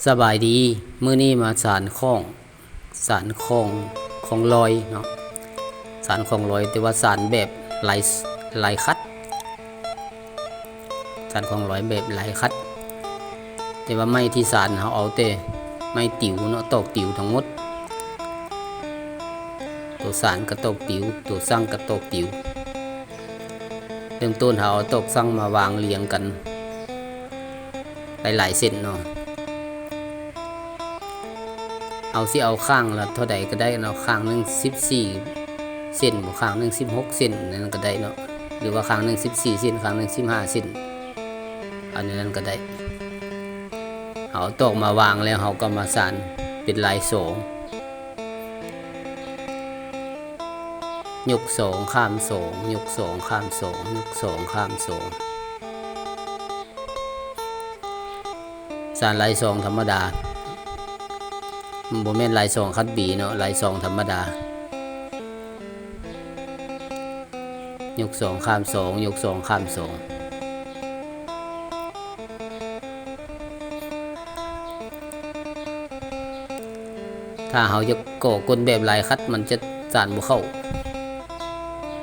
ສະບາຍດີ, ມື້ນີ້ມາສານຄ້ອງ, ສານຄ້ອງ, ຄ້ອງລອຍເນາະ, ສານຄ້ອງລອຍ ແຕ່ວ່າສານແບບລາຍ, ລາຍຂັດ, ສານຄ້ອງລອຍແບບລາຍຂັດ, ແຕ່ວ່າໄມ້ທີ່ສານເຮົາເອົາແຕ່ໄມ້ຕິວເນາະ, ຕອກຕິວທັງໝົດ, ໂຕສານກໍຕອກຕິວ, ໂຕຊັ່ງກໍຕອກຕິວ. ເລີ່ມຕົ້ນເຮົາເອົາຕອກຊັ່ງມາວາງລຽງກັນຫຼາຍໆເສັ້ນເນາະ, ເຮົາຊິເອົາຂ້າງລະເທົ່າໃດກໍໄດ້ເນາະ, ຂ້າງໜຶ່ງສິບສີ່ເສັ້ນບໍ, ຂ້າງໜຶ່ງສິບຫົກເສັ້ນ ນັ້ນກໍໄດ້ເນາະ, ຫຼືວ່າຂ້າງໜຶ່ງສິບສີ່ເສັ້ນ, ຂ້າງໜຶ່ງສິບຫ້າເສັ້ນ, ເອົາແນວນັ້ນກໍໄດ້. ເຮົາເອົາຕອກມາວາງແລ້ວ ເຮົາກໍມາສານເປັນລາຍສອງ. ຍົກສອງຂ້າມສອງ, ຍົກສອງຂ້າມສອງ, ຍົກສອງຂ້າມສອງ. ສານລາຍສອງທຳມະດາ, ບໍ່ແມ່ນລາຍສອງຂັດບີເນາະ, ລາຍສອງທຳມະດາ. ຍົກສອງຂ້າມສອງ, ຍົກສອງຂ້າມສອງ. ຖ້າເຮົາຢາກກໍ່ກົ້ນແບບລາຍຂັດ ມັນຈະສານບໍ່ເຂົ້າ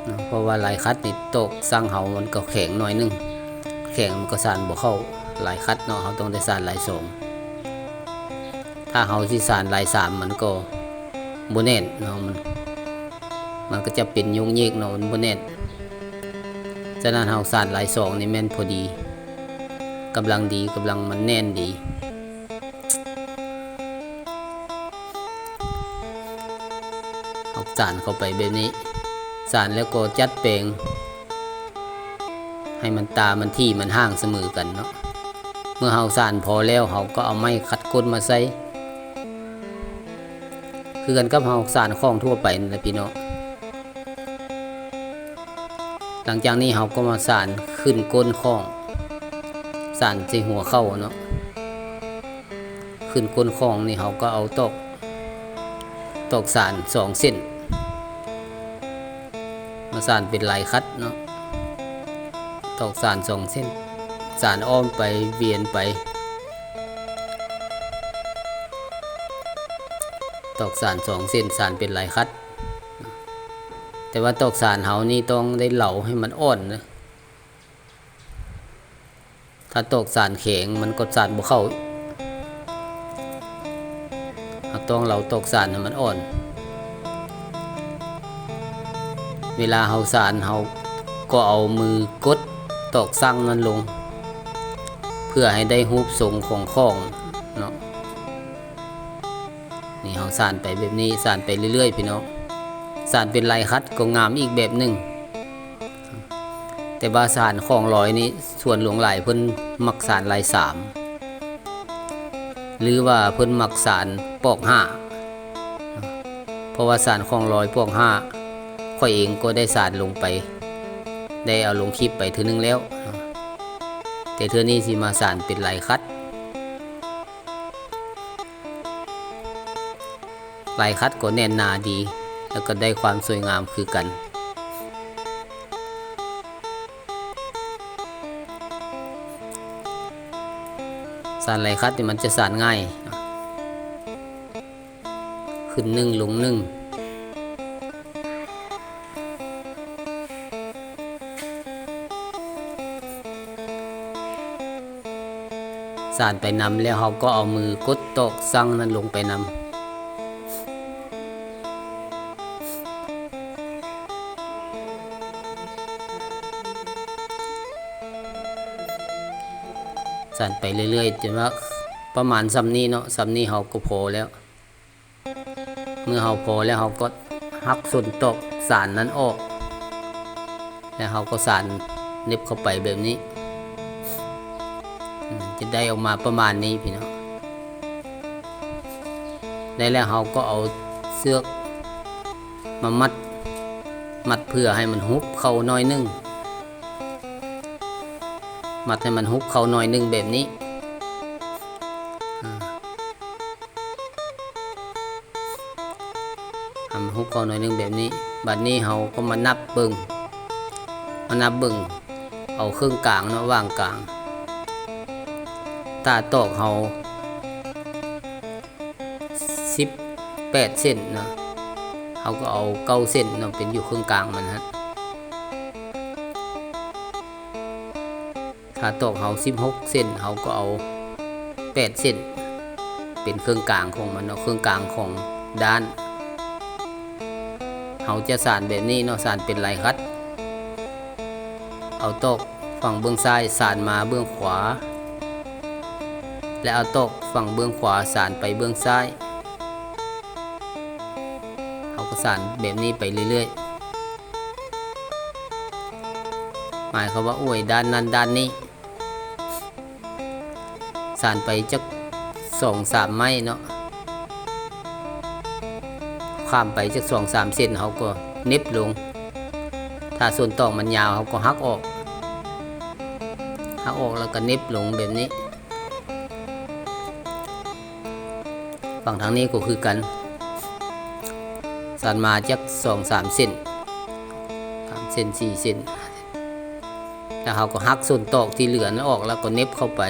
ເນາະ, ເພາະວ່າລາຍຂັດນີ້ຕອກຊັ່ງເຮົາມັນກໍແຂງໜ້ອຍໜຶ່ງ, ແຂງມັນກໍສານບໍ່ເຂົ້າລາຍຂັດເນາະ, ເຮົາຕ້ອງໄດ້ສານລາຍສອງ. ຖ້າເຮົາຊິສານລາຍສາມ ມັນກໍບໍ່ແໜ້ນເນາະ, ມັນ, ມັນກໍຈະເປັນໂຍກເຍກເນາະ, ມັນບໍ່ແໜ້ນ. ສະນັ້ນເຮົາສານລາຍສອງນີ້ແມ່ນພໍດີ, ກຳລັງດີ, ກຳລັງມັນແໜ້ນດີ. ເຮົາສານເຂົ້າໄປແບບນີ້, ສານແລ້ວກໍຈັດແປງໃຫ້ມັນຕາ ມັນຖີ່ ມັນຫ່າງສະເໝີກັນເນາະ. ເມື່ອເຮົາສານພໍແລ້ວ ເຮົາກໍເອົາໄມ້ຂັດກົ້ນມາໃສ່ ຄືກັນກັບເຮົາສານຄ້ອງທົ່ວໄປນັ້ນແຫຼະພີ່ນ້ອງ. ຫຼັງຈາກນີ້ເຮົາກໍມາສານຂຶ້ນກົ້ນຄ້ອງ, ສານໃສ່ຫົວເຂົ້າເນາະ. ຂຶ້ນກົ້ນຄ້ອງນີ້ເຮົາກໍເອົາຕອກ, ຕອກສານສອງເສັ້ນ ມາສານເປັນລາຍຂັດເນາະ, ຕອກສານສອງເສັ້ນ, ສານອ້ອມໄປວຽນໄປ, ຕອກສານສອງເສັ້ນ, ສານເປັນລາຍຂັດ. ແຕ່ວ່າຕອກສານເຮົານີ້ຕ້ອງໄດ້ເລົາໃຫ້ມັນອ່ອນເນາະ. ຖ້າຕອກສານແຂງມັນກໍສານບໍ່ເຂົ້າ, ເຮົາຕ້ອງເລົາຕອກສານໃຫ້ມັນອ່ອນ. ເວລາເຮົາສານ ເຮົາກໍເອົາມືກົດຕອກຊັ່ງນັ້ນລົງ ເພື່ອໃຫ້ໄດ້ຮູບຊົງຂອງຄ້ອງເນາະ. ນີ້ເຮົາສານໄປແບບນີ້, ສານໄປເລື້ອຍໆ ພີ່ນ້ອງ, ສານເປັນລາຍຂັດກໍງາມອີກແບບໜຶ່ງ. ແຕ່ວ່າສານຂອງລອຍນີ້ ສ່ວນຫຼວງຫຼາຍເພິ່ນມັກສານລາຍສາມ ຫຼືວ່າເພິ່ນມັກສານປອກຫ້າ, ເພາະວ່າສານຂອງລອຍປອກຫ້າ ຂ້ອຍເອງກໍໄດ້ສານລົງໄປ, ໄດ້ເອົາລົງຄລິບໄປເທື່ອໜຶ່ງແລ້ວ, ແຕ່ເທື່ອນີ້ຊິມາສານເປັນລາຍຂັດ. ລາຍຂັດກໍແໜ້ນໜາດີ ແລ້ວກໍໄດ້ຄວາມສວຍງາມຄືກັນ. ສານລາຍຂັດນີ້ມັນຈະສານງ່າຍ, ຂຶ້ນໜຶ່ງ ລົງໜຶ່ງ. ສານໄປນຳແລ້ວ ເຮົາກໍເອົາມືກົດຕອກຊັ່ງນັ້ນລົງໄປນຳ. ສານໄປເລື້ອຍໆ ຈົນວ່າປະມານຊ່ຳນີ້ເນາະ, ຊ່ຳນີ້ເຮົາກໍພໍແລ້ວ. ເມື່ອເຮົາພໍແລ້ວ ເຮົາກໍຫັກສົ້ນຕອກສານນັ້ນອອກ ແລ້ວເຮົາກໍສານເໜັບເຂົ້າໄປແບບນີ້, ຈະໄດ້ອອກມາປະມານນີ້ພີ່ນ້ອງ. ໄດ້ແລ້ວເຮົາກໍເອົາເຊືອກມາມັດ, ມັດເພື່ອໃຫ້ມັນຫຸບເຂົ້າໜ້ອຍໜຶ່ງ, ມັດໃຫ້ມັນຫຸບເຂົ້າໜ້ອຍໜຶ່ງແບບນີ້. ໃຫ້ມັນຫຸບເຂົ້າໜ້ອຍໜຶ່ງແບບນີ້. ບາດນີ້ເຮົາກໍມານັບເບິ່ງ, ມານັບເບິ່ງ ເອົາເຄິ່ງກາງເນາະ, ຫວ່າງກາງ. ຖ້າຕອກເຮົາ ສິບແປດເສັ້ນເນາະ ເຮົາກໍເອົາເກົ້າເສັ້ນເນາະ ເປັນຢູ່ເຄິ່ງກາງມັນຫັ້ນ. ຖ້າຕອກເຮົາສິບຫົກເສັ້ນ ເຮົາກໍເອົາແປດເສັ້ນ ເປັນເຄິ່ງກາງຂອງມັນເນາະ ເຄິ່ງກາງຂອງດ້ານ. ເຮົາຈະສານແບບນີ້ເນາະ ສານເປັນລາຍຂັດ. ເອົາຕອກຝັ່ງເບື້ອງຊ້າຍສານມາເບື້ອງຂວາ ແລະ ເອົາຕອກຝັ່ງເບື້ອງຂວາສານໄປເບື້ອງຊ້າຍ. ເຮົາກໍສານແບບນີ້ໄປເລື້ອຍໆ ໝາຍຄວາມວ່າອວຍດ້ານນັ້ນດ້ານນີ້ ສານໄປຈັກສອງສາມໄມ້ເນາະ ຂ້າມໄປຈັກສອງສາມເສັ້ນ ເຮົາກໍເໜັບລົງ. ຖ້າສ່ວນຕອກມັນຍາວ ເຮົາກໍຫັກອອກ ຫັກອອກແລ້ວກໍເໜັບລົງແບບນີ້. ຝັ່ງທາງນີ້ກໍຄືກັນ ສານມາຈັກສອງສາມເສັ້ນ ສາມເສັ້ນ ສີ່ເສັ້ນ ແລ້ວເຮົາກໍຫັກສ່ວນຕອກທີ່ເຫຼືອນັ້ນອອກ ແລ້ວກໍເໜັບເຂົ້າໄປ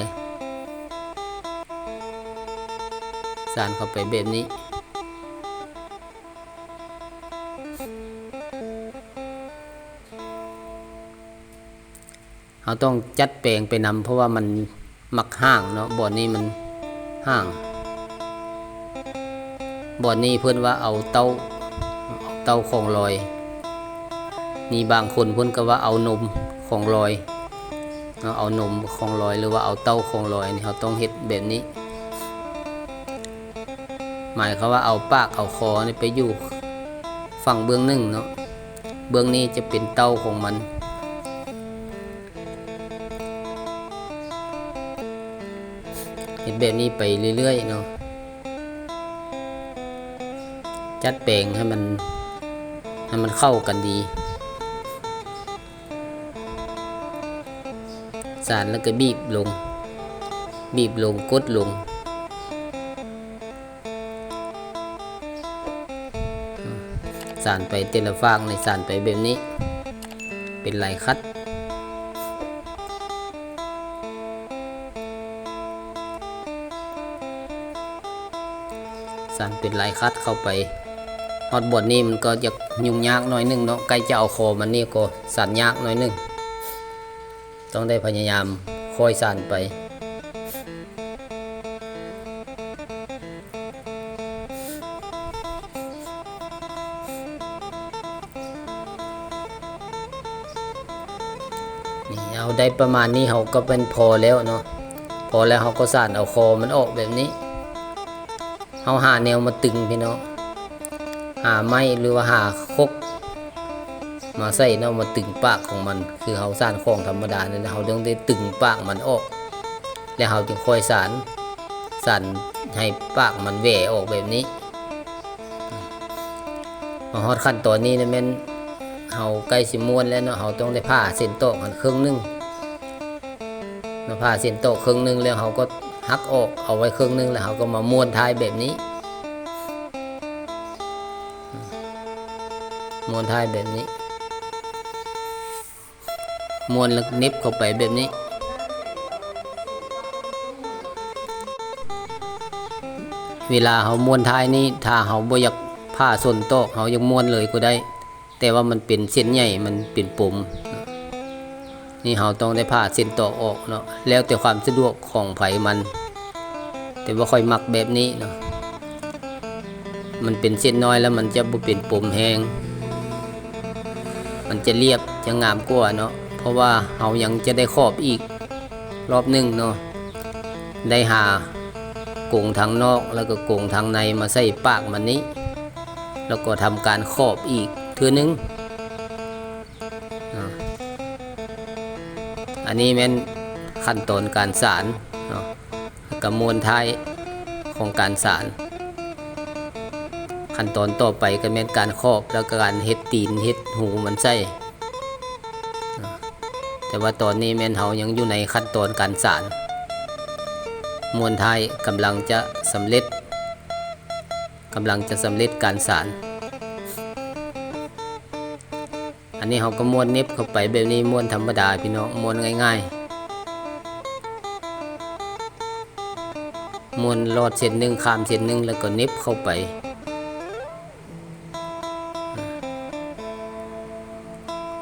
ສານເຂົ້າໄປແບບນີ້. ເຮົາຕ້ອງຈັດແປງໄປນຳ ເພາະວ່າມັນມັກຫ່າງເນາະ ບ່ອນນີ້ມັນຫ່າງ. ບ່ອນນີ້ເພິ່ນວ່າເອົາເຕົ້າ ເຕົ້າຂອງລອຍ ມີບາງຄົນເພິ່ນກໍວ່າເອົານົມຂອງລອຍເນາະ ເອົານົມຂອງລອຍ ຫຼືວ່າເອົາເຕົ້າຂອງລອຍນີ້ ເຮົາຕ້ອງເຮັດແບບນີ້. ໝາຍຄວາມວ່າເອົາປາກເອົາຄໍນີ້ໄປຢູ່ຝັ່ງເບື້ອງໜຶ່ງເນາະ ເບື້ອງນີ້ຈະເປັນເຕົ້າຂອງມັນ. ເຮັດແບບນີ້ໄປເລື້ອຍໆເນາະ ຈັດແປງໃຫ້ມັນ ໃຫ້ມັນເຂົ້າກັນດີ. ສານແລ້ວກໍບີບລົງ ບີບລົງ ກົດລົງ ສານໄປແຕ່ລະຟາກນີ້ ສານໄປແບບນີ້ ເປັນລາຍຂັດ ສານເປັນລາຍຂັດເຂົ້າໄປ. ຮອດບ່ອນນີ້ມັນກໍຈະຫຍຸ້ງຍາກໜ້ອຍໜຶ່ງເນາະ ໃກ້ຈະເອົາຄໍມັນນີ້ກໍສານຍາກໜ້ອຍໜຶ່ງ ຕ້ອງໄດ້ພະຍາຍາມຄ່ອຍສານໄປ. ນີ້ ເຮົາໄດ້ປະມານນີ້ ເຮົາກໍແມ່ນພໍແລ້ວເນາະ ພໍແລ້ວເຮົາກໍສານເອົາຄໍມັນອອກແບບນີ້. ເຮົາຫາແນວມາຕຶງພີ່ນ້ອງ ຫາໄມ້ ຫຼືວ່າຫາຄົກມາໃສ່ເນາະ ມາຕຶງປາກຂອງມັນ ຄືເຮົາສານຂອງທຳມະດານີ້ນະ ເຮົາຕ້ອງໄດ້ຕຶງປາກມັນອອກ ແລ້ວເຮົາຈຶ່ງຄ່ອຍສານ ສານໃຫ້ປາກມັນແຫວ່ອອກແບບນີ້. ມາຮອດຂັ້ນຕອນນີ້ນະ ແມ່ນເຮົາໃກ້ຊິມ້ວນແລ້ວເນາະ ເຮົາຕ້ອງໄດ້ຜ່າເສັ້ນຕອກຫັ້ນເຄິ່ງໜຶ່ງ ມາຜ່າເສັ້ນຕອກເຄິ່ງໜຶ່ງແລ້ວ ເຮົາກໍຫັກອອກເອົາໄວ້ເຄິ່ງໜຶ່ງ ແລ້ວເຮົາກໍມາມ້ວນທ້າຍແບບນີ້ ມ້ວນທ້າຍແບບນີ້ ມ້ວນແລ້ວເໜັບເຂົ້າໄປແບບນີ້. ເວລາເຮົາມ້ວນທ້າຍນີ້ ຖ້າເຮົາບໍ່ຢາກຜ່າສົ້ນຕອກ ເຮົາຢາກມ້ວນເລີຍກໍໄດ້ ແຕ່ວ່າມັນເປັນເສັ້ນໃຫຍ່ ມັນເປັນປົມ ນີ້ເຮົາຕ້ອງໄດ້ຜ່າເສັ້ນຕອກອອກເນາະ ແລ້ວແຕ່ຄວາມສະດວກຂອງໃຜມັນ ແຕ່ວ່າຂ້ອຍມັກແບບນີ້ເນາະ ມັນເປັນເສັ້ນນ້ອຍແລ້ວມັນຈະບໍ່ເປັນປົມແຮງ ມັນຈະລຽບ ຈະງາມກວ່າເນາະ ເພາະວ່າເຮົາຍັງຈະໄດ້ຂອບອີກລອບໜຶ່ງເນາະ ໄດ້ຫາກົງທາງນອກ ແລ້ວກໍກົງທາງໃນມາໃສ່ປາກມັນນີ້ ແລ້ວກໍທຳການຂອບອີກເທື່ອໜຶ່ງເນາະ. ອັນນີ້ແມ່ນຂັ້ນຕອນການສານເນາະ ແລ້ວກໍມ້ວນທ້າຍຂອງການສານ. ຂັ້ນຕອນຕໍ່ໄປກໍແມ່ນການຂອບ ແລ້ວກໍການເຮັດຕີນເຮັດຫູມັນໃສ່. ແຕ່ວ່າຕອນນີ້ແມ່ນເຮົາຍັງຢູ່ໃນຂັ້ນຕອນການສານ ມ້ວນທ້າຍກຳລັງຈະສຳເລັດ ກຳລັງຈະສຳເລັດການສານ. ອັນນີ້ເຮົາກໍມ້ວນເໜັບເຂົ້າໄປແບບນີ້ ມ້ວນທຳມະດາພີ່ນ້ອງ ມ້ວນງ່າຍໆ. ມ້ວນລອດເສັ້ນໜຶ່ງ ຂ້າມເສັ້ນໜຶ່ງ ແລ້ວກໍເໜັບເຂົ້າໄປ.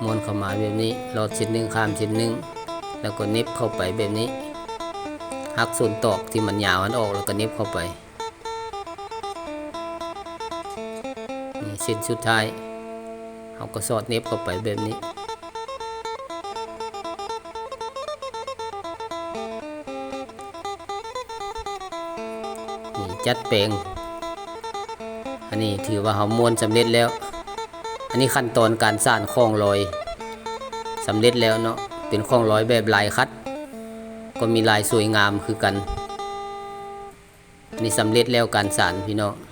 ມ້ວນເຂົ້າມາແບບນີ້ ລອດເສັ້ນໜຶ່ງ ຂ້າມເສັ້ນໜຶ່ງ ແລ້ວກໍເໜັບເຂົ້າໄປແບບນີ້. ຫັກສ່ວນຕອກທີ່ມັນຍາວຫັ້ນອອກ ແລ້ວກໍເໜັບເຂົ້າໄປ. ນີ້ເສັ້ນສຸດທ້າຍ ເຮົາກໍສອດເໜັບເຂົ້າໄປແບບນີ້. ນີ້ ຈັດແປງ. ອັນນີ້ຖືວ່າເຮົາມ້ວນສຳເລັດແລ້ວ. ອັນນີ້ຂັ້ນຕອນການສານຂອງລອຍສຳເລັດແລ້ວເນາະ, ເປັນຂອງລອຍແບບລາຍຂັດ ກໍມີລາຍສວຍງາມຄືກັນ. ອັນນີ້ສຳເລັດແລ້ວການສານພີ່ນ້ອງ.